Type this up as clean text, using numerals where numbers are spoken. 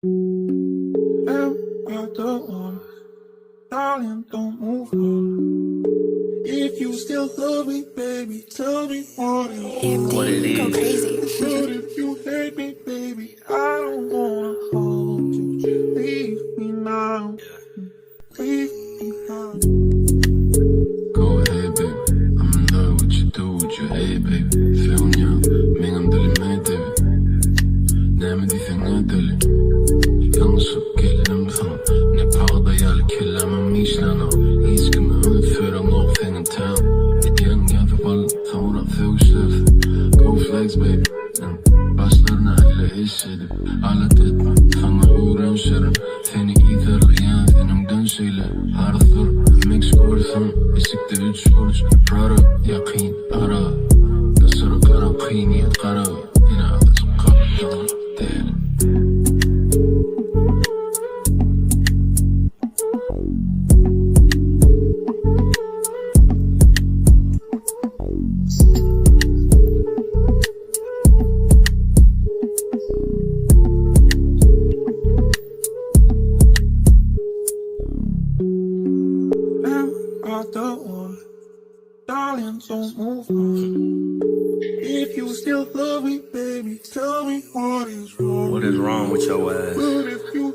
Am I the one? Darling, don't move on. If you still love me, baby, tell me what is What it AMD, go is. crazy. But if you hate me, baby, I don't wanna hold you. Leave me now. Leave me now. Go ahead, baby. I'm in love with you, do what you hate, baby. Söýünýän, meňem dilime debi. Näme diýseň edeli. Ýalňyşyp geldim saňa. Ne pagda ýaly kellämem işlänok. Hiç kime üns bereňok seň entäň. Edýän ýazyp al, soňra sögüşlersiň. Go flex, baby. Başlaryna elle iş edip, alat etme. Saňa öwrenşerin. Seni yzarlaýan seniňden şeýle. Arsur, Meksikolysyň, işikde üç burç. Prada, ýakyn ara. Daşary garaňky niýet gara. Ýene azajyk gapdal däl. Am I the one? Darling, don't move on. If you still love me, baby, tell me what is wrong. What is wrong with your ass? But if you hate me.